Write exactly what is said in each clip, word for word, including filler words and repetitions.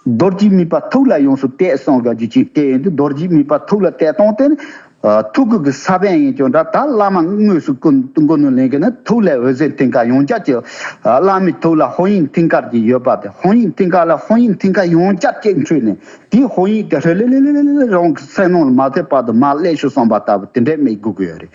རྡོ་རྗེ་མིག་པ་ཐུགས་ལ་ཡོངས་སུ་གཏད་གསུངས་པ་ཅིག་གཏད་ཡོང་དུས། རྡོ་རྗེ་མིག་པ་ཐུགས་ལ་གཏད་སྟངས་དེ་ནི་ཐུགས་ཀྱི་ས་བོན་ཡིན་ཀྱང་འདྲ། ད་བླ་མ་དངོས་སུ་སྐུ་མགོ་ནས་ལེན་གྱི་ནི་ཐུགས་ལ་འོད་ཟེར་མཐིང་ག་ཡང་བསྐྱར་གྱི། བླ་མའི་ཐུགས་ལ་དཔང་ཡིག་མཐིང་དཀར་གྱི་ཡོད་པ་དེ། དཔང་ཡིག་མཐིང་ག་ལ་དཔང་ཡིག་མཐིང་ག་ཡང་བསྐྱར་གཅིག་འཕྲོས་ནས། དེའི་དཔང་ཡིག་དེ་ཧྲི་ལི་ལི་ལི་ལི་རང་གི་སེམས་ནང་ལ་མ་ཐེབས་བར་དུ་མར་སླེབས་ཤོག་བསམ་པ་ལྟ་བུ་དེ་འདྲས་སྨྲས་དགོས་ཀྱི་ཡོད་རེད།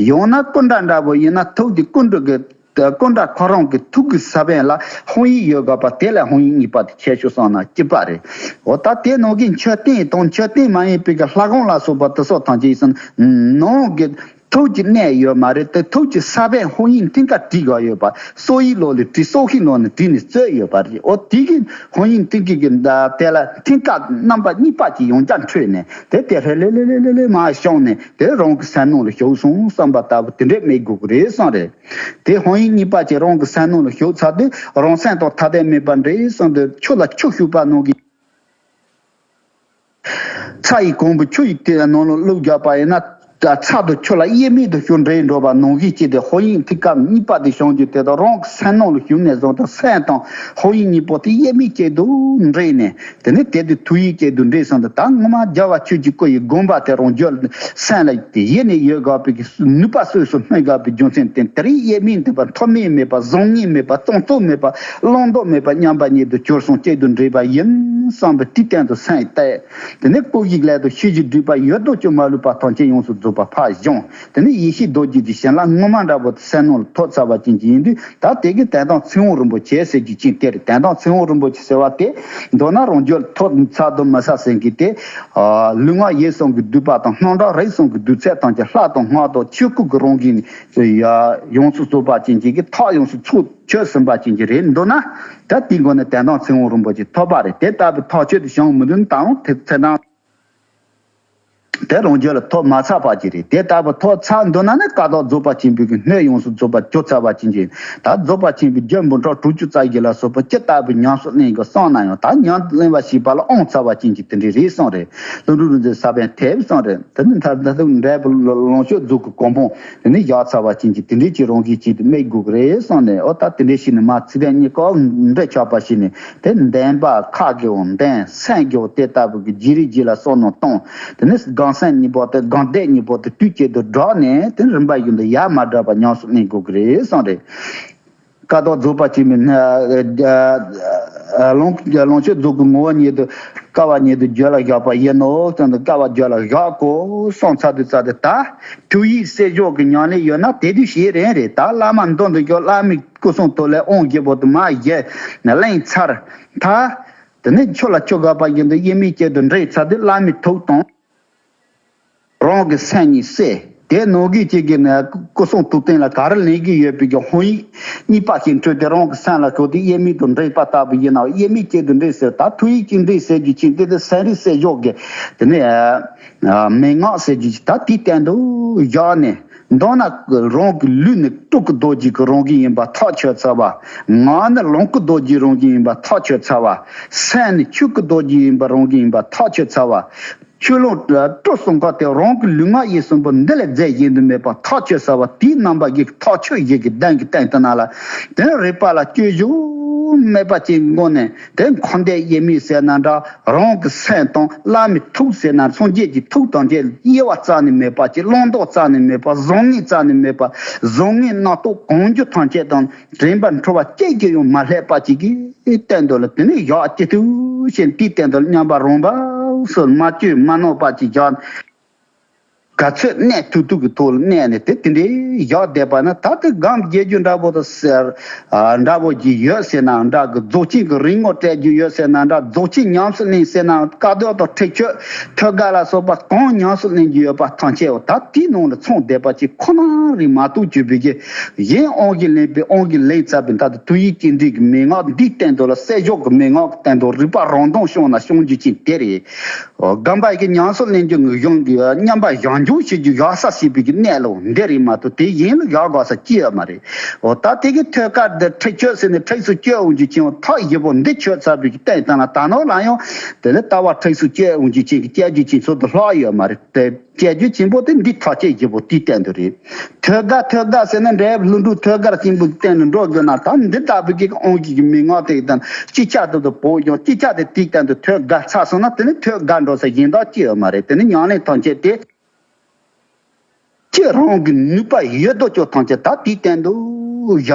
ཡང་ན་སྐུ་འདྲ་འདྲ་པོ་ཡིན་ན་ཐུགས་ཀྱི་སྐུ་འདྲ་གི། སྐུ་འདྲ་ཁོ་རང་གི་ཐུགས་ཀྱི་ས་བོན་ལ་དཔང་ཡིག་ཡོད་དགོས་པ་དེ་ལ་དཔང་ཡིག་གཉིས་པ་དེ་ཁྱེར་ཤོག་བསམ་ན་སྐྱིད་པ་རེད། འོ་ད་དེ་ནང་གི་མཆོད་རྟེན་དང་མཆོད་རྟེན་མ་ཡིན་པའི་གི་ལྷ་ཁང་ལ་སོགས་པ་དེ་སོགས་ཐམས་ཅད་ཡིན་ནང་གི་ཐུགས་ཀྱི་གནད་ཡོད་མ་རེད་དེ། ཐུགས་ཀྱི་ས་བོན་དཔང་ཡིག་མཐིང་ག་བྲིས་དགོས་ཡོད་པ། སྲོག་ཡིག་ལོགས་ལ་བྲིས། སྲོག་ཤིང་ལོགས་ནས་བྲིས་ནས་རྩོད་ཡོད་པ་རེད། འོ་དེ་གི་དཔང་ཡིག་མཐིང་གི་གི་དེ་ལ་མཐིང་ག་རྣམ་པ་གཉིས་པ་ཅིག་ཡང་བསྐྱར་འཕྲོས་ནས་དེ་དེ་ཧྲི་ལི་ལི་ལི་ལི་ལི་མར་ཤོང་ནས་དེ་རང་གི་སེམས་ནང་ལ་ཞུགས་སོང་བསམ་པ་ལྟ་བུ་དེ་འདྲས་སྨྲས་དགོས་ཀྱི་རེད་བསམ་རེད། དེ་དཔང་ཡིག་གཉིས་པ་ཅིག་རང་གི་སེམས་ནང་ལ་ཞུགས་ཚར་དུས་རང་སེམས་དང་ཐ་དད་མེད་པ་འདྲེས་སོང་དུས། ཆུ་ལ་ཆུ་ཞུགས་པ་ནང་གི། ཚྭ་ཡི་གོང་བུ་ཆུ་ཡི་དེ་ནང་ལ་བླུགས་བརྒྱབ་པ་ཡིན་ན། ཚྭ་དང་ཆུ་ལ་དབྱེར་མེད་དུ་ཞུགས་འདྲེས་འགྲོ་བ་ནང་བཞིན་བྱས་ཏེ། དཔང་ཡིག་མཐིང་ག་གཉིས་པ་དེ་བྱུང་རྒྱུ་དེ་དང་རང་གི་སེམས་ནང་ལ་ཞུགས་ནས་བཟུང་སྟེ། སེམས་དང་དཔང་ཡིག་གཉིས་པོ་དེ་དབྱེར་མེད་ཅིག་ཏུ་འདྲེས་ནས། དེ་ནས་དེ་དུས་ཐུགས་ཡིད་གཅིག་ཏུ་འདྲེས་སོང་སྟེ། ད་ངོ་མ་རྒྱལ་བ་ཆོས་ཀྱི་སྐུ་ཡི་དགོངས་པ་དེ་རང་རྒྱུད་སེམས་ལ་ཡེ་ནས་ཡོད་དགོས་པའི་གི་ནུས་པ་གསོས་སུ་སྨིན་དགོས་པའི་རྒྱུ་མཚན་དེ། དེ་རིང་དབྱེར་མེད་འདུས་པ་མཐོ་དམན་མེད་པ། བཟང་ངན་མེད་པ། གཙང་བཙོག་མེད་པ། བླང་དོར་མེད་པ། མཉམ་པ་ཉིད་དུ་གྱུར་སོང་། གཅིག་ཏུ་འདྲེས་པ་ཡིན་བསམ་པའི་དེའི་སྟེང་དུ་སེམས་གཏད། དེ་ནས་སྐུ་བཞིའི་ལས་དང་ཤེས་བཞིན་སྒྲིབ་པ་ཡོད་དོ་ཅོག་མ་ལུས་པ་ཐམས་ཅད་ཡོངས་སུ་རྫོགས་པ་ཕར་བཞེངས། དེ་ནས་ཡེ་ཤེས་རྡོ་རྗེ་གི་བྱིན་རླབས་ངོ་མ་འདྲ་པོ་དེ་སེམས་ནང་ལ་ཐོབ་ཚར་བ་ཅན་ཅིག་ཡིན་དུས། ད་དེ་གི་དོན་དམ་ཚེ་དབང་རིན་པོ་ཆེ་ཟེར་རྒྱུ་ཅིག་དེ་རེད། དོན་དམ་ཚེ་དབང་རིན་པོ་ཆེ་ཟེར་བ་དེ་མདོར་ན་རང་རྒྱུད་ཐོབ་ཚར་དུ་མི་ཟ་ཟེར་གི་དེ། ལུས་ངག་ཡིད་གསུམ་གྱི་སྡུད་པ་དང་སྣང་གྲགས་རིག་གསུམ་གྱི་སྡུད་ཚད་ཐམས་ཅད་ལྷ་དང་སྔགས་དང་ཆོས་སྐུ་གི་རང་བཞིན་ཡོངས་སུ་རྫོགས་པ་ཅན་ཅིག་གི་ཐག་ཡོངས་སུ་ཚུགས་ཆོད་ཟིན་པ་ཅན་ཅིག་རེད། མདོར་ན་ད་དེའི་སྒོ་ནས་དོན་དམ་ཚེ་དབང་རིན་པོ་ཆེ་ཐོབ་པ་རེད། དེ་ལྟ་བུའི་ཐག་ཆོད་དུ་བྱུང་མི་འདུག་ན། ད་རུང་དེ་ཚེ་དང་དེ་རང་རྒྱུད་ལ་ཐོབ་མ་ཚར་བ་ཅིག་རེད། དེ་ལྟ་བུ་ཐོབ་ཚར་འདུག་ན་ནི་ཀ་དག་རྫོགས་པ་ཆེན་པོའི་གི་སྣོད་ཡོངས་སུ་རྫོགས་པ་གྱུར་ཚར་བ་ཅན་ཅིག་ད་རྫོགས་པ་ཆེན་པོའི་རྒྱུ་འབུམ་ཕྲག་དྲུག་ཅུ་རྩ་བཞི་ལ་སོགས་པ་ཇི་ལྟ་བུའི་ཉམས་སུ་ལེན་དགོས་བསམ་ན་ཡང་། ད་ཉམས་ལེན་པ་ཞེས་པ་ལ་དབང་ཚར་བ་ཅན་གྱི་དེ་འདྲའི་རེད་གསུངས་རེད། ལྷུན་གྲུབ་རིན་ཆེན་ས་བོན་ཐེབས་གསུངས་རེད། དེ་ནི་མཐར་ཐུག་འབྲས་བུ་ལོངས་སྤྱོད་རྫོགས་ཀྱི་གོ་འཕང་དེ་ནི་བཞག་ཚར་བ་ཅན་གྱི་དེ་འདྲའི་ཅིག་རང་བཞིན་ཅིག་ཏུ་སྨྲས་དགོས་ཀྱི་རེད་གསུངས་ནས། འོ་ད་དེ་འདྲའི་ཞིག་ནི་མ་ཚིག་དོན་གཉིས་ཀ་འདྲ་ཆགས་པ་ཞིག་ནས། དེ་འདོན་པ་ཁ་གི་འོང་འདོན། སེམས་ཀྱི་འོང་དེ་ལྟ་བུ་གི་བརྗེ་རེས་རྗེས་ལ་བསམ་མནོ་གཏོང་། དེ་ནས་སྒོམ་སེམས་གཉིས་པོ་དེ་སྒོམ་བཟླས་གཉིས་པོ་དེ་དུས་གཅིག་ཏུ་བསྒྲགས་ནས། དེ་རིམ་པ་བཞིན་དུ་ཡ་མ་བསྒྲགས་པར་ཉམས་སུ་ལེན་དགོས་ཀྱི་རེད་གསུངས་རེད། ཀ་དག་རྫོགས་པ་ཆེན་པོའི་ལོངས་ལོངས་སྤྱོད་རྫོགས་ཀྱི་ངོ་བོ་ཉིད་དུ་དཀའ་བ་ཉིད་དུ་རྒྱུད་ལ་བཞག་པ་ཡིན་ནོ། དེ་འདི་དཀའ་བ་རྒྱུད་ལ་བཞག་གོ་གསུངས་ཚར་དུས་ཙམ་དེ། ད་ཐུགས་ཡིད་གསལ་བཞག་གི་ཉམས་ལེན་ཡོད་ན་དེ་དུས་ཤེས་རན་རེད། ད་བླ་མ་མདུན་དུ་བཞུགས། བླ་མའི་སྐུ་གསུང་ཐུགས་ལ་དབང་བཞི་པོ་དེ་མར་བཞེས་ནས་ལེན་ཚར། ད་དེ་ནས་ཆུ་ལ་ཆུ་བཞག་པ་བཞིན་དུ་དབྱེར་མེད་ཅིག་ཏུ་འདྲེས་ཚར་དུས་བླ་མའི་ཐུགས་དང་རང་གི་སེམས་གཉིས་བསྲེས། དེ་ནང་གི་གཅིག་གི་ནས་སྐུ་གསུང་ཐུགས་རྟེན་ལ་ག་རེ་ལེན་གྱི་ཡོད་པའི་གི་དཔང་ཡིག་གཉིས་པ་ཞིག་འཕྲོས་ཏེ་རང་གི་སེམས་ལ་ཞོག་དེ་དབྱེར་མེད་དུ་འདྲེས་པ་ལྟ་བུ་ཡིན་ནའང་། དབྱེར་མེད་ཅིག་ཏུ་འདྲེས་ཟེར། ད་ཐུགས་ཡིད་གཅིག་འདྲེས་ཟེར་རྒྱུ་ཅིག་དེ་དེ་སེམས་རིག་གསལ་བཞག་གི་དེ་ནས་མན་ངག་ཟེར་རྒྱུ་ཅིག་ད་དེའི་སྟེང་དུ་བཞག་ནས། མདོར་ན་རང་གི་ལུས་ནི་སྤྲུལ་སྐུ་རྡོ་རྗེ་གི་རང་བཞིན་ཡིན་པ་ཐག་ཆོད་ཚར་བ། ངག་ནི་ལོངས་སྐུ་རྡོ་རྗེའི་རང་བཞིན་ཡིན་པ་ཐག་ཆོད་ཚར་བ། སེམས་ནི་ཆོས་སྐུ་རྡོ་རྗེ་ཡིན་པ་རང་བཞིན་ཡིན་པ་ཐག་ཆོད་ཚར་བ། ཆོས་ལོངས་སྤྲུལ་གསུམ་ཀ་དེ་རང་གི་ལུས་ངག་ཡིད་གསུམ་པོ་འདི་ལས་རྫས་གཞན་དུ་མེད་པ་ཐག་ཆོད་ཚར་བ། དེའི་རྣམ་པ་བཞི་གི་ཐག་ཆོད་བཞི་གི་གདེང་གི་སྟེང་དུ་ན་ལ། དེ་རིག་པ་ལ་བཅོས་བཅོས་མེད་པ་ཅིག་སྒོ་ནས། དེ་འཁོར་འདས་དབྱེར་མེད་ཟེར་ན་འདྲ། རང་གི་སེམས་དང་བླ་མའི་ཐུགས་ཟེར་ན། སངས་རྒྱས་ཀྱི་ཐུགས་དང་བཅས་དབྱེ་བ་རྩ་ནས་མེད་པ་ཅིག་བླང་དོར་རྩ་ནས་མེད་པ། བཟང་ངན་རྩ་ནས་མེད་པ། བཟང་ངན་རྣམ་རྟོག་གང་རྒྱུ་ཐམས་ཅད་དང་དྲན་པ་འཕྲོ་བ་གཅིག་ཀྱང་ཡང་མ་སླེབས་པ་ཅིག་གི་སྟེང་དུ་ལ། དེ་ནས་ཡག་ཅི་ཐུབ་ཤེས་དེའི་སྟེང་དུ་མཉམ་པ་རོལ་པ་སོགས་མ་བཅོས་མ་ནོར་བ་ཅིག་བཞག་ག་ཚོད་གནས་ཐུབ་ཐུབ་ཀྱི་ཐོག་ལ་གནས་ནས། དེ་དེ་འདྲའི་བཞག་བསྡད་པ་ན། ད་དེ་སྒོམ་རྒྱག་རྒྱུ་འདྲ་པོ་དང་ཟེར་འདྲ་པོ་ཅིག་ཡོད་ཟེར་ན་འདྲ་གི། རྫོགས་ཆེན་གྱི་རིམ་ངོ་སྤྲད་རྒྱུ་ཡོད་ཟེར་ན་འདྲ། རྫོགས་ཆེན་ཉམས་སུ་ལེན་ཟེར་ན་བཀའ་སྡོད་དང་ཁྲིད་ཆོས་ཐོད་རྒལ་ལ་སོགས་པ་གང་ཉམས་སུ་ལེན་རྒྱུ་ཡོད་པ་ཐམས་ཅད་འོ་ད་དེའི་ནང་ལ་ཚང་བསྡད་པ་ཅིག་ཁོ་ན་རེད་མ་གཏོགས། བཅོས་པའི་གི་གཞན་དབང་གིས་ལེན་པའི་དབང་གིས་ལེན་ཚར་བའི་ད་ལྟ་ཐུགས་ཡིད་གཅིག་འདྲེས་ཀྱི་མན་ངག་འདིའི་སྟེང་དུ་ལ། གསལ་བཞག་གི་མན་ངག་གི་སྟེང་དུ་རིག་པ་རང་སྟོང་བྱུང་ན་བྱུང་རྒྱུ་ཅིག་དེ་རེད། སྒོམ་པ་གི་ཉམས་སུ་ལེན་རྒྱུ་ངེས་བྱུང་གི་མཉམ་པ་བཞག་ རྒྱུ་བྱེད་རྒྱུ་བཞག་ས་ཞེས་པའི་གི་གནས་ལུགས་འདི་རེད་མ་གཏོགས་དེ་གཞན་ལ་བཞག་དགོས་ས་ཅི་ཡོད་མ་རེད། འོ་ད་དེ་གི་ཐོད་རྒལ་འདི་ཁྲིད་ཆོག་ཟེར་ནས་ཁྲིད་སུ་བཅོལ་འོང་རྒྱུ་ཅན་ཐག་ཞིབ་པོ་འདི་ཆོད་ཚར་བའི་གི་བསྟན་བཏང་ལ་ད་ནོར་ལ་ཡང་དེ་ལས་ལྟ་བ་ཁྲིད་སུ་བཅོལ་འོང་རྒྱུ་ཅན་གི་བཅོལ་རྒྱུ་ཅན་ཚོ་དུ་ལྷག་ཡོད་མ་རེད་དེ། བཅོལ་རྒྱུ་ཆེན་པོ་དེ་འདི་ཐག་བཅད་ཞིབ་པོ་དེའི་སྟེང་དུ་རེད། ཐོད་རྒལ་ཐོད་རྒལ་ཟེར་ན་འདྲ་ལྷུན་གྲུབ་ཐོད་རྒལ་ཆེན་པོའི་སྟེང་དུ་འགྲོ་དགོས་ན་ད་འདི་ལྟ་བུའི་གི་དབང་གི་མི་མངའ་དེ་དང་སྤྱི་ཁྱབ་དེ་དུ་བོག་ཡོང་སྤྱི་ཁྱབ་དེ་དེའི་སྟེང་དུ་ཐོད་རྒལ་ཚར་སོང་ན་དེ་ནི་ཐོད་རྒལ་འགྲོ་ས་གཞན་དག་ཅི་ཡོད་མ་རེད། དེ་ནི་ཉམས་ལེན་ཐམས་ཅད་དེ་སྤྱི་རང་གི་ནུས་པ་ཡོད་དོ་ཅོག་ཐམས་ཅད་ད་དེའི་སྟེང་དུ་བཞག་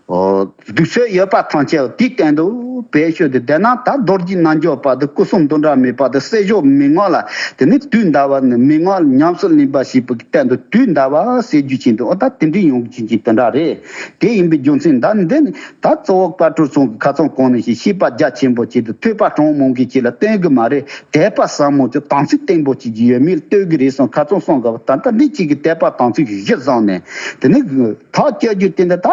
འོ། སྡུག་སྲོལ་ཡོད་པ་ཐམས་ཅད་དེའི་སྟེང་དུ་བེད་སྤྱོད་དེ་བསྡད་ན་ད་རྡོ་རྗེ་རྣལ་འབྱོར་པ་དང་སྐུ་གསུམ་འདུ་འབྲལ་མེད་པ་དང་སྲིད་གཞུང་མི་མངའ་ལ་དེ་ནི་དུས་འདའ་བ་ནི་མི་མངའ་ཉམས་སུ་ལེན་པ་ཞེས་པའི་སྟེང་དུ་དུས་འདའ་བ་ཟེར་རྒྱུ་ཅན་དུ་འོ་ད་དེ་འདྲའི་ཡོང་རྒྱུ་ཅན་དེ་འདྲ་རེད། དེ་ཡིན་པའི་རྒྱུ་མཚན་ད་འདི་ནི་ད་གཙོ་བོ་དཔལ་སྤྲུལ་ཚང་གི་ཁ་ཚང་གོང་ནས་ཞེས་ཤེས་པ་རྒྱ་ཆེན་པོ་ཅིག་དང་ཐོས་པ་གྲངས་མང་གི་ཅིག་ལ་བསྟན་གི་མ་རེད། དད་པ་ཟབ་མོ་ཅིག་དམ་ཚིག་བརྟན་པོ་ཅིག་ཡོད་མེད་ལ་ལྟོས་གི་རེད་གསུངས། ཁ་ཚང་གསུང་གི་ད་ལྟ་འདི་གཅིག་གི་དད་པ་དམ་ཚིག་གཞི་བཟུང་ནས་དེ་ནི་ཐག་གཅོད་རྒྱུ་དེ་འདི་ད་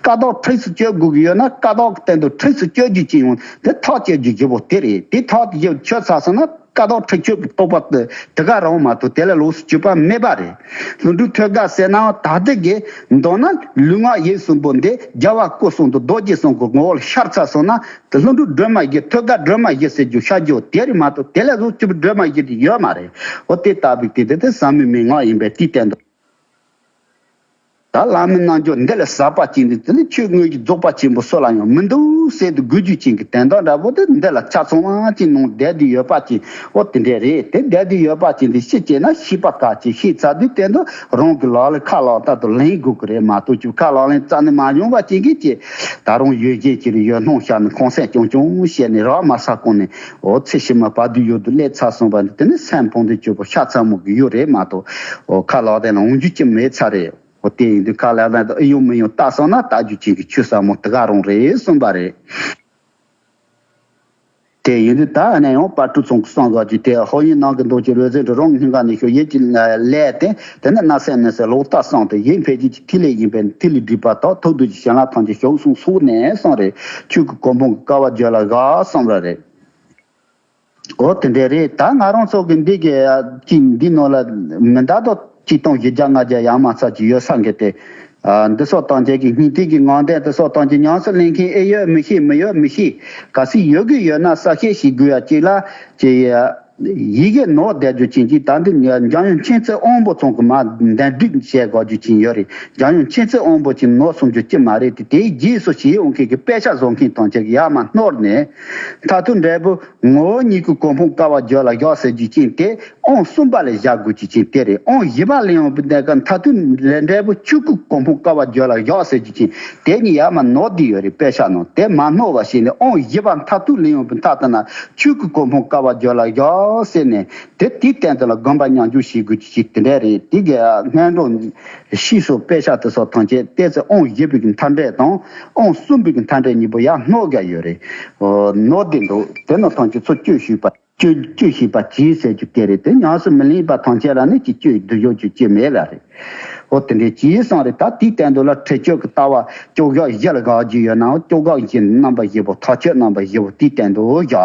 བཀའ་ཐོག་ཁྲིད་སུ་གཅོད་དགོས་ཀྱི་ཡོད་ན་བཀའ་ཐོག་གི་སྟེང་དུ་ཁྲིད་སུ་གཅོད་རྒྱུ་ཅི་ཡོང་དེ་ཐག་གཅོད་རྒྱུ་ཡག་པོ་དེ་རེད། དེ་ཐག་གཅོད་ཆོད་ཚར་སོང་ན་བཀའ་ཐོག་ཁྲིད་ཆོད་ཀྱི་རྟོགས་པ་དེ་དེ་ག་རང་མ་གཏོགས་དེ་ལས་ལོགས་སུ་གྱུར་པ་མེད་པ་རེད། ལྷུན་གྲུབ་ཐོད་རྒལ་ཟེར་ནའང་ད་ལྟ་གི་མདོར་ན་ལུས་ངག་ཡིད་གསུམ་པོ་འདི་རྒྱལ་བ་སྐུ་གསུམ་དང་རྡོ་རྗེ་གསུམ་གྱི་ངོ་བོ་ལ་ཤར་ཚར་སོང་ན་དེ་ལྷུན་གྲུབ་སྒྲོན་མ་བཞི་ཐོད་རྒལ་སྒྲོན་མ་བཞི་ཟེར་རྒྱུ་ཤར་རྒྱུ་དེ་རེད་མ་གཏོགས་དེ་ལས་ལོགས་སུ་གྱུར་པའི་སྒྲོན་མ་བཞི་དེ་ཡོད་མ་རེད། འོ་དེ་ལྟ་བུའི་དེ་དེ་དེ་ཟབ་མོའི་མན་ངག་ཡིན་པས་དེའི་སྟེང་དུ། ད་བླ་མའི་རྣལ་འབྱོར་འདི་ལས་ཟབ་པ་ཅན་འདི་དེ་ནི་ཆོས་དངོས་ཀྱི་རྫོགས་པ་ཆེན་པོ་སུ་ལ་ཡང་མི་འདུག་ཟེར་དུ་དགོས་རྒྱུ་ཅན་གྱི་དོན་དག་འདྲ་པོ་དེ་འདི་ལ་ཆ་ཚང་བ་ཅན་ནང་བསྡད་དུ་ཡོད་པ་ཅན་འོ་དེ་འདྲས་རེད། དེ་བསྡད་དུ་ཡོད་པ་ཅན་དེ་ཤེས་བྱས་ན་ཤེས་པ་ག་ཅིག་ཤེས་ཚར་དུས་དེ་འདི་རང་གི་ལག་ལེན་ཁ་ལག་ལྟར་དུ་ལེན་དགོས་ཀྱི་རེད་མ་གཏོགས་ཀྱི་ཁ་ལག་ལེན་རྩ་ནས་མ་ཡོང་བ་ཅན་གྱི་ཅེས་ད་རུང་ཡོད་གཞན་གྱི་རེ་ཡོད་སྣང་ཤར་ནས་ཁོང་སེམས་ཀྱང་ཀྱང་བཤད་ནས་རག་མ་ས་གོང་ནས་འོ་ཚེ་ཕྱི་མ་བར་དུ་ཡོད་དུ་སླེབས་ཚར་སོང་བ་འདི་དེ་ནི་སེམས་ཕོངས་དུ་གྱུར་པ་ཤ་ཚ་མོ་གི་ཡོད་རེད་མ་གཏོགས། ཨོ་ཁ་ལག་དེ་ལ་འོང་རྒྱུ་ཅི་མེད་ཚར་རེད། ཨོ་དེ་ཡིན་དུས་ཁ་ལག་དེ་ཨེ་ཡོང་མི་ཡོང་ལྟ་སོང་ན་ལྟ་རྒྱུ་ཅན་གྱི་ཆོས་ཟབ་མོ་དེ་ག་རང་རེད་གསུངས་པ་རེད། དེ་ཡིན་དུས་ད་ནས་ཡང་དཔལ་སྤྲུལ་ཚང་གི་གསུང་ག་ཅིག་དེ་ཧོ་ཡིན་ནང་གི་མདོ་ཅིག་རོལ་རྩེད་འགྲོ་རོང་སྙིང་ག་ནས་ཤོ་ཡིད་ཀྱི་ལས་དེ་དེ་ནི་སྣ་སེམས་ནས་སེ་ལོག་ལྟ་སོང་དེ་ཡིད་འཕེལ་རྒྱུ་ཅིག་ཐིག་ལེ་ཡིན་པས་ཐིག་ལེ་སྒྲིབ་པ་དག་ཐོག་ཏུ་ཀྱི་ཞལ་ལག་ཐམས་ཅད་ཞོག་གསུང་སོགས་ནས་གསུངས་རེད། ཆོས་ཀྱི་གོ་འཕང་གི་དཀའ་བ་བརྗོད་ལ་དགའ་གསུངས་པ་རེད། འོ་དེ་འདྲས་རེད། ད་ང་རང་ཚོ་གི་འདི་གི་ཅིག་འདི་ནང་ལ་མི་འདའ་དོ་ཅིག་སྟོང་བཞི་བརྒྱ་ལྔ་བརྒྱ་ཡང་མ་ཚར་ཅིག་ཡོད་ས་གི་དེ། ཨ་འདི་སོགས་དང་བཅས་ཀྱི་སྙིང་ཐིག་གི་ངང་དོན་འདི་སོགས་དང་བཅས་ཉམས་སུ་ལེན་མཁན་ཨེ་ཡོད་མི་ཤེས་མི་ཡོད་མི་ཤེས། གལ་སྲིད་ཡོད་གི་ཡོད་ན་གསལ་བཤད་ཞིག་དགོས་ཡ་ཅིག་ལ་ཅིག་ཡི་གེ་ནོར་བསྡད་རྒྱུ་ཅན་གྱིས་ད་འདི་འཇམ་དབྱངས་མཁྱེན་བརྩེ་དབང་པོ་ཚང་གི་མ་འདན་སྒྲིག་བྱས་དགོས་རྒྱུ་ཅན་ཡོད་རེད། འཇམ་དབྱངས་མཁྱེན་བརྩེ་དབང་པོ་ཅན་ནོར་སོང་རྒྱུ་ཅི་མ་རེད་དེ་དེའི་རྗེས་སུ་ཞེས་འོང་མཁན་གྱི་དཔེ་ཆ་བཟོ་མཁན་དང་བཅས་ཀྱི་ཡར་མར་བསྣོར་ནས་མཐར་ཐུག་འབྲས་བུ། ངོ་བོ་ཉིད་ཀྱི་གོ་འཕང་དཀའ་བ་བརྗོད་ལ་བཞག་ཟེར་རྒྱུ་ཅན་དེ་ཨང་གསུམ་པ་ལ་བཞག་དགོས་རྒྱུ་ཅན་དེ་རེད། ཨང་བཞི་པ་ལ་ཡོང་བའི་གནས་སྐབས་མཐར་ཐུག་ལས་འབྲས་བུ་ཆོས་སྐུའི་གོ་འཕང་དཀའ་བ་བརྗོད་ལ་བཞག་ཟེར་རྒྱུ་ཅན་དེ་གཉིས་ཡར་མར་བསྣོར་བསྡད་ཡོད་རེད། དཔེ་ཆ་ནང་དེ་མ་བསྣོར་བ་ཞིག་ནས་ཨང་བཞི་པ་མཐར་ཐུག་ལ་ཡོང་བའི་མཐའ་དེ་ན་ཆོས་སྐུའི་གོ་འཕང་དཀའ་བ་བརྗོད་ལ་བཞག་ཟེར་ནས་དེ་དེའི་སྟེང་དེ་ལ་དགོངས་པ་མཉམ་འཇོག་བྱེད་དགོས་རྒྱུ་ཅན་དེ་འདྲ་རེད། དེ་གའི་སྔོན་འགྲོ་ཤེས་སོགས་དཔེ་ཆ་དེ་སོགས་ཐམས་ཅད་ཏོག་ཙམ་ཨང་བཞི་པའི་གི་མཐའ་འབྲས་དང་ཨང་གསུམ་པའི་གི་མཐའ་འབྲས་གཉིས་པོ་ཡར་བསྣོར་དགོས་ཡོད་རེད། ཨོ་བསྣོར་བསྡད་འདུག་དེ་ནི་ཐམས་ཅད་ཚུར་བཅོས་ཞུས་པ། བཅོས་བཅོས་ཞེས་པ་ཅིའི་ཟེར་རྒྱུ་དེ་རེད། དེ་ཉམས་སུ་མི་ལེན་པ་ཐམས་ཅད་ལ་ནི་ཅི་བཅོས་སྡུག་ཡོད་རྒྱུ་ཅི་མེད་ལ་རེད། ཨོ་དེ་འདྲའི་ཅིའི་སང་རེད། ད་དེའི་སྟེང་དུ་ལ་ཁྲིད་ཆོས་ཀྱི་ལྟ་བ་སྐྱོ་གཞག་བཞི་ལ་དགག་རྒྱུ་ཡོད་ནའང་སྐྱོ་གཞག་བཞི་རྣམ་པ་བཞི་པོ་ཐག་ཆོད་རྣམ་པ་བཞི་པོ་དེའི་སྟེང་དུ་བཞག་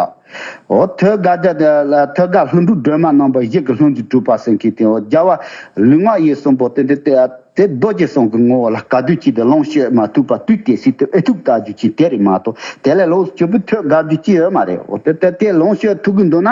ཨོ་ཐོད་རྒལ་དེ་ལ་ཐོད་རྒལ་ལྷུན་གྲུབ་སྒྲོན་མ་རྣམ་པ་བཞི་གི་ལྷུན་གྱིས་གྲུབ་པ་ཟེར་མཁན་དེ་ཨོ་རྒྱལ་བ་ལུས་ངག་ཡིད་གསུམ་པོ་དེ་འདི་སྟེ། དེ་རྡོ་རྗེ་གསུམ་གྱི་ངོ་བོ་ལ་ག་དུས་ཅིག་དེ་ལོངས་སྤྱོད་མ་ཐུབ་པ་དུས་དེ་སྲིད་དུ་ཨེ་ཐུབ་ལྟ་རྒྱུ་ཅིག་དེ་རེད་མ་གཏོགས་དེ་ལས་ལོངས་སུ་གྱུར་པའི་ཐོད་རྒལ་རྒྱུ་ཅི་ཡོད་མ་རེད། འོ་དེ་དེ་དེ་ལོངས་སྤྱོད་ཐུབ་ཀྱི་འདུག་ན་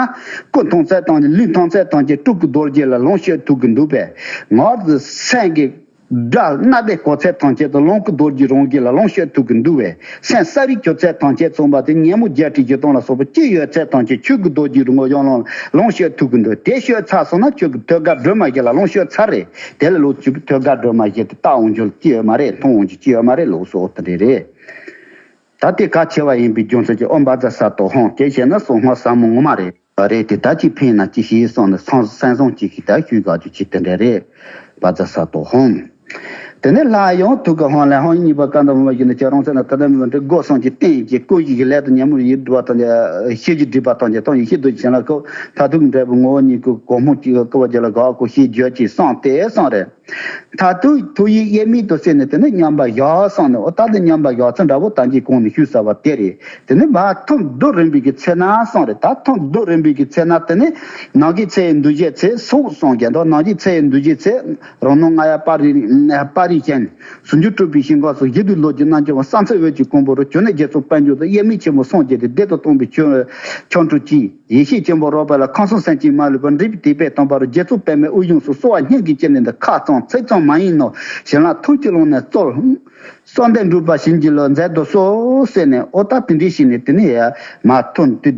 སྐུ་མཐོང་ཚད་དང་ལུས་མཐོང་ཚད་ཐམས་ཅད་སྤྲུལ་སྐུ་རྡོ་རྗེ་ལ་ལོངས་སྤྱོད་ཐུབ་ཀྱི་འདུག་པས། ངར་དུ་སེང་གེ་དགྲ་སྣ་བའི་གོ་ཚད་ཐམས་ཅད་དུ་ལོངས་སྐུ་རྡོ་རྗེ་རང་གི་ལ་ལོངས་སྤྱོད་ཐུབ་ཀྱི་འདུག་པས། སེམས་ས་རིས་གྱུར་ཚད་ཐམས་ཅད་ཚང་པ་དེ་ཉོན་མོངས་བརྒྱད་ཁྲི་བཞི་སྟོང་ལ་སོགས་པ་ཅི་ཡོད་ཚད་ཐམས་ཅད་ཆོས་ཀྱི་རྡོ་རྗེ་རིན་པོ་ཡང་ལོངས་ལོངས་སྤྱོད་ཐུབ་ཀྱི་འདུག་དེ་སྤྱོད་ཚར་སོང་ན་ཆོས་ཀྱི་ཐོད་རྒལ་སྒྲོན་མ་བཞི་ལ་ལོངས་སྤྱོད་ཚར་རེད། དེ་ལས་ལོགས་སུ་ཐོད་རྒལ་སྒྲོན་མ་བཞི་དེ་བལྟ་འོང་རྒྱུ་ཅི་ཡོད་མ་རེད། མཐོང་འོང་རྒྱུ་ཅི་ཡོད་མ་རེད། ལོགས་སུ་འོ་དེ་རེད་རེད། ད་དེ་གལ་ཆེ་བ་ཡིན་པའི་རྒྱུ་མཚན་གྱིས་ཨོ་བཛྲ་ས་ཏོ་ཧོམ་དེ་བྱས་ན་གསང་སྔགས་ཟབ་མོ་ངོ་མ་རེད། རེད་དེ་ད་ཅི་ཕན་ན་ཅི་ཞེས་གསུངས་ནས་སེམས་སེམས་བཟང་ཅིག་གིས་ད་ཞུས་དགོས་རྒྱུ་ཅི་དེ་འདྲ་རེད། བཛྲ་ས་ཏོ་ཧོམ། དེ་ནས་སླར་ཡང་ཐུགས་ཀ་ཧང་ལས་ཧང་གཉིས་པ་ཀ་འདམ་བུ་མ་བཞིན་དུ་ཁྱེད་རང་ཚོ་ན་ད་ལྟ་མི་འདྲ་སྒོ་གསུམ་གྱི་རྟེན་གྱི་ཀུན་གཞི་གི་ལས་དང་ཉམས་མུར་ཡིད་སྒྲིབ་པ་དང་ཤེས་བྱའི་སྒྲིབ་པ་དང་ཀྱང་དང་ཡེ་ཤེས་རྡོ་རྗེ་ལ་ཁོ་མཐར་ཐུག་འབྲས་བུ་ངོ་བོ་ཉིད་ཀྱི་གོ་འཕང་གཅིག་ཀུན་བ་རྒྱལ་ལ་དགའ་བ་ཞེས་བརྗོད་ཅིང་གསུངས་ཏེ་གསུངས་རེད། མཐར་ཐུག་ཐུགས་ཡིད་དབྱེར་མེད་དུ་བསྲེས་ནས་དེ་ནས་མཉམ་པར་བཞག་གསུངས་ནས། འོ་ད་དེ་མཉམ་པར་བཞག་ཚུལ་འདྲ་བོ་ད་གིན་གོང་ནས་ཞུས་ཚར་བ་དེ་རེད། དེ་ནས་མར་ཐུན་བསྡུ་རིམ་པའི་གི་ཚེ་ན་གསུངས་རེད། ད་ཐུན་བསྡུ་རིམ་པའི་གི་ཚེ་ན་དེ་ནས་ནང་གི་ཚེ་ཡི་འདུ་བྱེད་ཚེ་སོགས་གསུངས་ཀྱང་དོ། ནང་གི་ཚེ་ཡི་འདུ་བྱེད་ཚེ་རང་སྣང་ལྔ་ཡ་པ་རི་པ་རི་ཅན། ཟུང་འཇུག་སྤྲུལ་པའི་ཞིང་ཁམས་སུ་གཞི་དུས་ལོ་རྒྱུས་རྣལ་འབྱོར་པ། གསང་ཚིག་འོད་ཀྱི་ཀོང་བུ་རུ་གྱུར་ནས་རྗེ་བཙུན་དཔལ་འབྱོར་དུ། དབྱེར་མེད་ཆེན་པོ་སངས་རྒྱས་ཏེ། བདེ་དང་སྟོང་པའི་ཆོ་འཕྲུལ་གྱིས། ཡེ་ཤེས་ཆེན་པོ་རོལ་པ་ལ། ཁམས་གསུམ་སེམས་ཅན་མ་ལུས་པ། འབྲས་བུའི་དེད་དཔོན་དམ་པ་རུ། རྗེ་བཙུན་པདྨའི་དབུ་གཞུང་སུ། གསོལ་བ་སྙིང་གི་དཀྱིལ་ནས་འདི། ཁ་གཙང་ཚིག་གཙང་མ་ཡིན་ནོ། བྱིན་རླབས་ཐུགས་ཀྱི་ཀློང་ནས་སྩོལ། གསང་བདེ་འགྲུབ་པ་བྱིན་གྱིས་རློབས་མཛད་དུ་གསོལ་ཟེར་ནས། འོ་ད་དེ་འདྲའི་བྱས་ནས་དེ་ནས་ཡ་མར་ཐུན་དེ་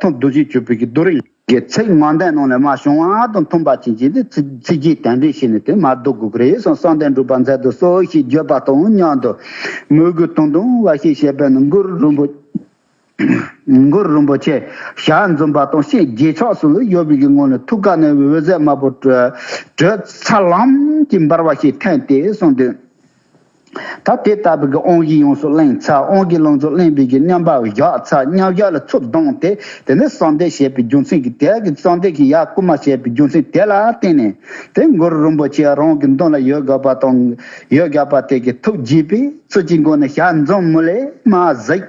ཐུན་བསྡུ་བྱེད་གྱུར་པའི་གི་བསྡུ་རིམ་གྱི་ཚིག་ངོ་འདོན་ནང་ལ་མར་བྱུང་བ་དང་མཐུན་པ་བྱིན་གྱིས་དེ་ཚིག་ཚིག་རྗེས་དེ་འདྲའི་བྱས་ནས་དེ་མར་བསྡུ་དགོས་ཀྱི་རེད་གསུངས། གསང་བདེ་འགྲུབ་པ་མཛད་དུ་གསོལ་ཞེས་བརྗོད་པ་དང་མཉམ་དུ་མོས་གུས་དུང་དུང་བ་ཞིག་བྱེད་པས་ན། གུ་རུ་རིན་པོ་གུ་རུ་རིན་པོ་ཆེ་ཞལ་འཛུམ་པ་དང་ཤེལ་རྗེས་ཆགས་སུ་ཡོད་པའི་གི་ངང་ནས་ཐུགས་ཀ་ནས་འོད་ཟེར་དམར་པོ་དྲོད་དྲོད་ཚ་ལམ་གྱིས་འབར་བ་ཞིག་ཐོན་ཏེ་གསུངས་དོན། ད་དེ་ལྟ་བུའི་གི་དབང་བཞི་ཡོངས་སུ་བླངས་ཚར། དབང་གི་ལུགས་སུ་བླངས་པའི་གི་མཉམ་པར་བཞག་ཚར། མཉམ་བཞག་ལ་ཚུར་བསྡམས་ཏེ་དེ་ནས་གསང་བདེ་བྱས་པའི་རྒྱུ་མཚན་གྱིས། དེ་གི་གསང་བདེ་གི་ཡར་བསྐུལ་མ་བྱས་པའི་རྒྱུ་མཚན་དེ་ལ་བརྟེན་ནས་དེ་གུ་རུ་རིན་པོ་ཆེ་རང་གི་མདུན་ལ་ཡོད་དགོས་པ་དང་། ཡོད་དགོས་པ་དེ་གི་ཐུགས་དགྱེས་པའི་ཚུལ་གྱི་སྒོ་ནས་ཞལ་འཛུམ་མུ་ལེ་མར་གཟིགས།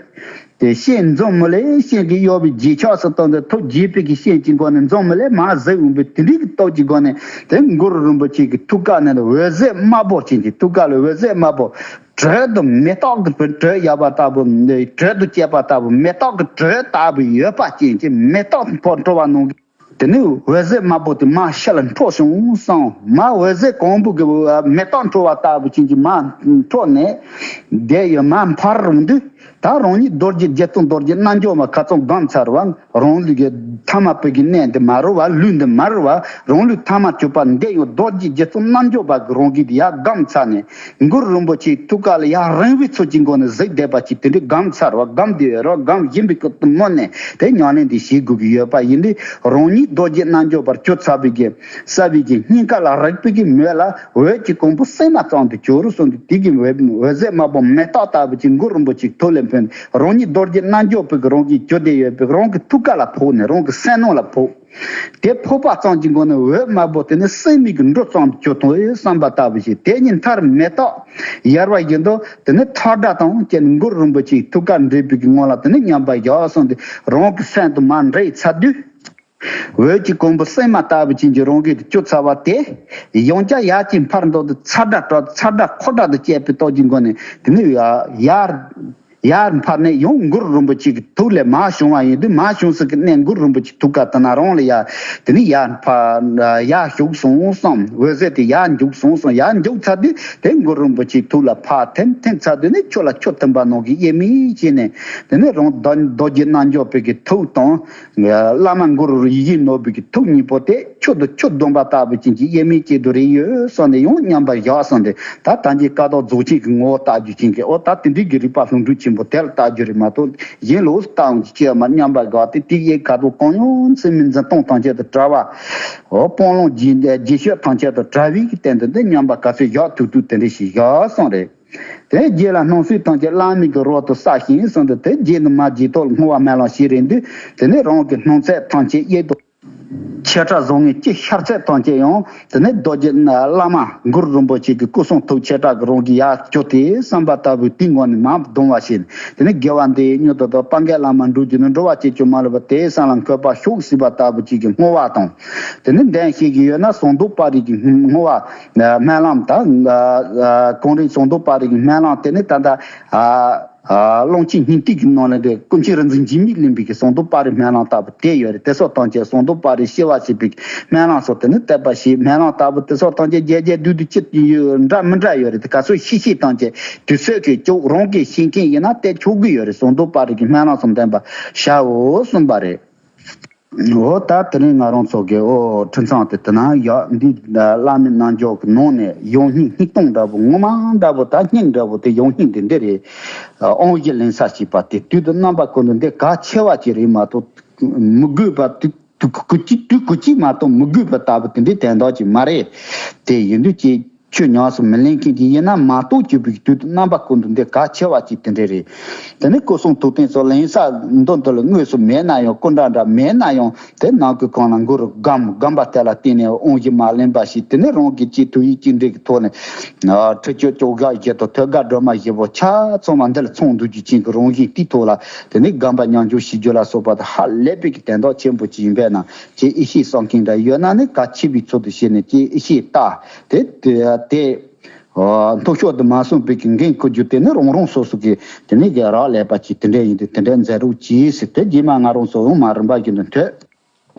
དེ་ཤེལ་འཛུམ་མུ་ལེ་ཤེལ་གྱི་གཡོ་བའི་རྗེས་ཆགས་སུ་བཏང་སྟེ་ཐུགས་དགྱེས་པའི་གི་ཤེལ་གྱི་སྒོ་ནས་འཛུམ་མུ་ལེ་མར་གཟིགས་འོང་བའི་དེ་འདྲའི་གི་སྟོབས་ཀྱི་སྒོ་ནས་དེ་གུ་རུ་རིན་པོ་ཆེ་གི་ཐུགས་ཀ་ནས་འོད་ཟེར་དམར་པོ་ཅན་གྱི། ཐུགས་ཀ་ལ་འོད་ཟེར་དམར་པོ་དྲོད་དུ་མེ་སྟག་གི་དྲོད་ཡོད་པ་ལྟ་བུ། དྲོད་དུ་བཅས་པ་ལྟ་བུ། མེ་སྟག་གི་དྲོད་ལྟ་བུ་ཡོད་པ་ཅན་གྱི་མེ་སྟག་ཕོ་འཕྲོ་བ་ནང་གི། དེ་ནས་འོད་ཟེར་དམར་པོ་དེ་མར་ཕྱི་ལ་འཕྲོ་བྱུང་སོང་། མར་འོད་ཟེར་གོང་བུ་གི་མེ་སྟག་འཕྲོ་བ་ལྟ་བུ་ཅན་གྱི་མར་འཕྲོ་ནས་བསྡད་ཡོད། མར་འཕར་རུང་དུས་ད་རང་ཉིད་རྡོ་རྗེ་རྗེ་བཙུན་རྡོ་རྗེ་རྣལ་འབྱོར་མ་ཁ་ཚོན་བསྒོམས་ཚར་བ། རང་ལུས་ཀྱི་ཐ་མལ་པའི་གི་གནས་འདི་མ་རུལ་བ། ལུས་འདི་མ་རུལ་བ། རང་ལུས་ཐ་མལ་གྱུར་པ་འདི་ཡང་རྡོ་རྗེ་རྗེ་བཙུན་རྣལ་འབྱོར་པ་གི་རང་གིས་ཡར་བསྒོམས་ཚར་ནས། གུ་རུ་རིན་པོ་ཆེའི་ཐུགས་ཀ་ལ་ཡར་རིང་བའི་ཚུལ་གྱི་སྒོ་ནས་གཟིགས་བསྡད་པ་ཅིག་དེ་འདྲའི་བསྒོམས་ཚར་བ། བསྒོམས་བསྡད་ཡོད་རེད། བསྒོམ་བཞིན་པའི་སྐབས་དུ་མོ་ནས་དེ་ཉམས་ལེན་འདི་བྱེད་དགོས་ཀྱི་ཡོད་པ་ཡིན་དུས། རང་ཉིད་རྡོ་རྗེ་རྣལ་འབྱོར་པར་གྱུར་ཚར་བའི་གི་ས་བའི་གི་སྙིང་ག་ལ་རེག་པའི་གི་མོད་ལ་འོད་ཀྱི་གོང་བུ་སྲན་མ་ཙམ་དུ་གྱུར་གསུངས་ཏེ། དེ་གི་འོད་འོད་ཟེར་དམར་པོ་མེ་སྟག་ལྟ་བུ་ཅིག་གུ་རུ་རིན་པོ་ཆེའི་ཐུགས་ལས་འཕོས་ནས་རང་ཉིད་རྡོ་རྗེ་རྣལ་འབྱོར་པའི་གི་རང་གིས་གྱུར་བསྡད་ཡོད་པའི་རང་གི་ཐུགས་ཀ་ལ་ཕོག་ནས་རང་གི་སེམས་ནང་ལ་ཕོག་དེ་ཕོག་པ་ཙམ་གྱི་སྒོ་ནས་འོད་དམར་པོ་དེ་ནི་སྲན་མའི་གི་འབྲུ་ཙམ་གྱུར་ཐུབ་བསམ་པ་ལྟ་བུ་ཞིག་དེ་ཉིད་མཐར་མེ་སྟག་ཡལ་བ་བཞིན་དུ་དེ་ནི་ཐལ་སྒྲ་དང་བཅས་ནས་གུ་རུ་རིན་པོ་ཆེའི་ཐུགས་ཀར་འདྲེས་པའི་གི་ངང་ལ་དེ་ནི་མཉམ་པར་བཞག་སོང་སྟེ་རང་གི་སེམས་དུ་མར་འདྲེས་ཚར་དུས། འོད་ཀྱི་གོང་བུ་སྲན་མ་ལྟ་བུ་ཅན་གྱི་རང་གིས་གྱུར་ཚར་བ་དེ། ཡང་བསྐྱར་ཡར་ཅིག་འཕར་འདུག་སྟེ་ཚ་སྒྲ་སྒྲོག་ཚ་སྒྲ་འཁོར་སྒྲ་དང་བཅས་པའི་སྟོབས་ཀྱི་སྒོ་ནས་དེ་ནི་ཡར་ཡར་ཡར་འཕར་ནས་ཡང་གུ་རུ་རིན་པོ་ཆེ་གི་ཐུགས་ལས་མར་བྱུང་བ་ཡིན་དུས། མར་བྱུང་ས་གི་གནས་གུ་རུ་རིན་པོ་ཆེ་ཐུགས་ཀ་དེ་ན་རང་ལ་ཡར་དེ་ནི་ཡར་འཕར་ཡར་ཞུགས་སོང་བསམ། འོད་ཟེར་དེ་ཡར་འཇུག་སོང་བསམ། ཡར་འཇུག་ཚར་དུས་དེ་གུ་རུ་རིན་པོ་ཆེ་ཐུགས་ལ་ཕར་འཐེན། འཐེན་ཚར་དུས་ནི་ཁྱོད་ལ་ཁྱོད་ཐིམ་པ་ནང་གི་དབྱེར་མེད་བྱས་ནས་དེ་ནི་རང་རྡོ་རྡོ་རྗེ་རྣལ་འབྱོར་པའི་གི་ཐུགས་དང་། བླ་མ་གུ་རུ་ཡིད་བཞིན་ནོར་བུའི་གི་ཐུགས་གཉིས་པོ་དེ་ཁྱོད་དང་ཁྱོད་བསྡོམས་པ་ལྟ་བུ་ཅན་གྱི་དབྱེར་མེད་ཅིག་ཏུ་རེད་ཡོད་བསམ་ནས་ཡང་མཉམ་པར་བཞག་སོང་སྟེ། ད་ད་གིན་ཀ་དོག་རྫོགས་ཆེན་གྱི་ངོ་བོ་བལྟ་རྒྱུ་ཅན་གྱི། འོ་ད་དེ་འདྲའི་གི་རིག་པ་ལྷུན་གྲུབ་ཆེན་པོ་དེ་ལ་བལྟ་རྒྱུ་རེད་མ་གཏོགས། གཞན་ལོགས་སུ་བལྟ་འོང་གི་ཅི་ཡང་མ། མཉམ་པར་བཞག་སྟེ་དེ་ཡི་ཁ་དོག་གང་ཡང་ཚུལ་མིན་འཛིན་སྟངས་ཐམས་ཅད་དང་བྲལ་བ། འོ་སྤང་བླང་རྗེས་རྗེས་སྤྱོད་ཐམས་ཅད་དང་བྲལ་བའི་གི་སྟེང་དུ་འདི་མཉམ་པར་ག་ཚོད་བཞག་ཐུབ་ཐུབ་དེ་འདྲ་ཞིག་བཞག་སོང་རེད། དེ་རྗེས་ལ་སྣང་སྲིད་ཐམས་ཅད་བླ་མེད་ཀྱི་རོལ་དུ་གསལ་ཞིང་གསུངས་ཏེ། དེ་རྗེས་ནི་མ་བརྗེད་ཐོག་ལ་བསྔོ་བ་སྨོན་ལམ་བྱེད་རན་དུས་དེ་ནས་རང་གི་སྣང་ཚད་ཐམས་ཅད་གཡས་དང་། ཆེ་ཕྲ་བཟང་ངན་སྤྱི་ཤར་ཚད་ཐམས་ཅད་ཡང་དེ་ནས་རྡོ་རྗེ་བླ་མ་གུ་རུ་རིན་པོ་ཆེ་གི་སྐུ་གསུང་ཐུགས་ཆེ་ཕྲ་གི་རང་གི་ཡར་གྱུར་ཏེ་བསམ་པ་ལྟ་བུའི་དེའི་ངང་ནས་མར་གདུང་བ་བྱས། དེ་ནས་དགེ་བ་འདི་ཡིས་མྱུར་དུ་བདག། དཔལ་མགོན་བླ་མར་འགྲོ་གྱུར་ནས། འགྲོ་བ་ཅི་བྱུང་མ་ལུས་པ། དེ་ཡི་སེམས་ལ་འཁོར་བ་ཞོག་ཟེར་བ་ལྟ་བུ་ཅིག་གི་བསྔོ་བ་དང་། དེ་ནས་འདོན་ཤེས་ཀྱི་ཡོད་ན་ཟངས་མདོག་དཔལ་རི་གི་བསྔོ་བ་སྨོན་ལམ་དང་། གངས་རི་ཟངས་མདོག་དཔལ་རི་གི་སྨོན་ལམ། དེ་ནས་ད་ལྟ་ཨ་ཨ་གླང་ཆེན་སྙིང་ཏིག་གི་ནང་ལ་དེ་ཀུན་མཁྱེན་རིག་འཛིན་འཇིགས་མེད་གླིང་པའི་གི་ཟངས་མདོག་དཔལ་རི་སྨོན་ལམ་ལྟ་བུ་དེ་ཡོད་རེད། དེ་སོགས་ཐམས་ཅད་ཟངས་མདོག་དཔལ་རི་ཞི་བ་ཞེས་པའི་སྨོན་ལམ་སོགས། དེ་ནས་བསྟོད་པ་ཞེས་སྨོན་ལམ་ལྟ་བུ་དེ་སོགས་ཐམས་ཅད་རྒྱས་རྒྱས་བསྡུས་བསྡུས་ཅི་ཡོད་འདྲ་མི་འདྲ་ཡོད་རེད། དེ་ག་ཚོད་ཤེས་ཤེས་ཐམས་ཅད་དུས་ཚོད་ཀྱིས་ཅོག་རང་གིས་ཤེས་མཁན་ཡིན་ན་བསྟོད་ཆོག་གི་ཡོད་རེད། ཟངས་མདོག་དཔལ་རི་གི་སྨོན་ལམ་གསུམ་འདོན་པར་བྱའོ་གསུངས་པ་རེད། འོ་ད་དེ་རིང་ང་རང་ཚོ་གི་འོ་ཁྲི་ཚང་དེ་དེ་ན་ཡག་འདི་བླ་མའི་རྣལ་འབྱོར་གྱི་ནང་ནས་ཡང་སྙིང་སྙིང་སྟོང་འདྲ་པོ་ངོ་མ་འདྲ་པོ། ད་སྙིང་འདྲ་པོ་དེ་ཡང་སྙིང་དེ་འདི་རེད། དབང་བཞི་ལེན་ས་ཞེས་པ་དེ་དུས་དང་རྣམ་པ་ཀུན་ཏུ་འདི་གལ་ཆེ་བ་ཅིག་རེད་མ་གཏོགས། མི་དགོས་པ་དུས་དུས་གུ་གཅིག་དུས་གུ་གཅིག་མ་གཏོགས་མི་དགོས་པ་ལྟ་བུ་དེ་འདྲའི་དོན་དག་ཅིག་མ་རེད། དེ་ཡིན་དུས་ཀྱི། ཆོས་ཉམས་སུ་མི་ལེན་མཁན་གྱི་ཡིན་ན་མ་གཏོགས་གྱུར་པའི་དུས་དུས་རྣམ་པ་ཀུན་ཏུ་འདི་གལ་ཆེ་བ་ཅིག་དེ་འདྲ་རེད། དེ་ནི་སྐུ་གསུང་ཐུགས་རྟེན་སོགས་ལེན་ས་མདོ་འདི་ལ་དངོས་སུ་མེད་ན་ཡང་སྐུ་འདྲ་འདྲ་མེད་ན་ཡང་དེ་ནང་གི་གང་ལ་གུ་རུ་སྒོམ་སྒོམ་པ་དེ་ལ་བརྟེན་ནས་དབང་བཞི་མ་ལེན་པ་ཞིག་དེ་ནི་རང་གི་ཅིག་ཐུགས་ཡིད་གཅིག་འདྲེས་ཀྱི་ཐོག་ནས་ཁྲི་སྐྱོད་བཅོ་བརྒྱད་བཞི་དང་ཐོད་རྒལ་སྒྲོལ་མ་བཞི་པོ་ཆ་ཚང་བ་འདི་ལ་ཚང་འདུས་རྒྱུ་ཅན་གྱི་རང་བཞིན་དེའི་ཐོག་ལ་དེ་ནི་སྒོམ་པ་མཉམ་སྦྱོར་བྱེད་རྒྱུ་ལ་སོགས་པ་དེ་ཧ་ལས་པའི་གི་དན་རྟགས་ཆེན་པོ་ཅིག་ཡིན་པས་ན། ཅེས་ཡེ་ཤེས་གསུང་མཁན་འདྲ་ཡོད་ན་ནི་གལ་ཆེ་བའི་ཚུལ་དུ་བྱས་ནས་ཅེས་ཡེ་ཤེས་ལྟ་དེ་དེ་དེ་མཐོ་ཤོས་དུ་མ་སོང་བའི་གི་འགན་འཁུར་རྒྱུ་དེ་ནི་རང་རང་སོ་སོ་གི་དེ་ནི་གི་རག་ལས་པ་ཅིག་དེ་འདྲ་ཡིན་དུས་དེ་འདྲ་མཛད་རོགས་གྱིས་ཟེར་ཏེ་རྗེས་མ་ང་རང་ཚོ་འོང་མ་རིམ་པ་བཞིན་དུ་ཐོས།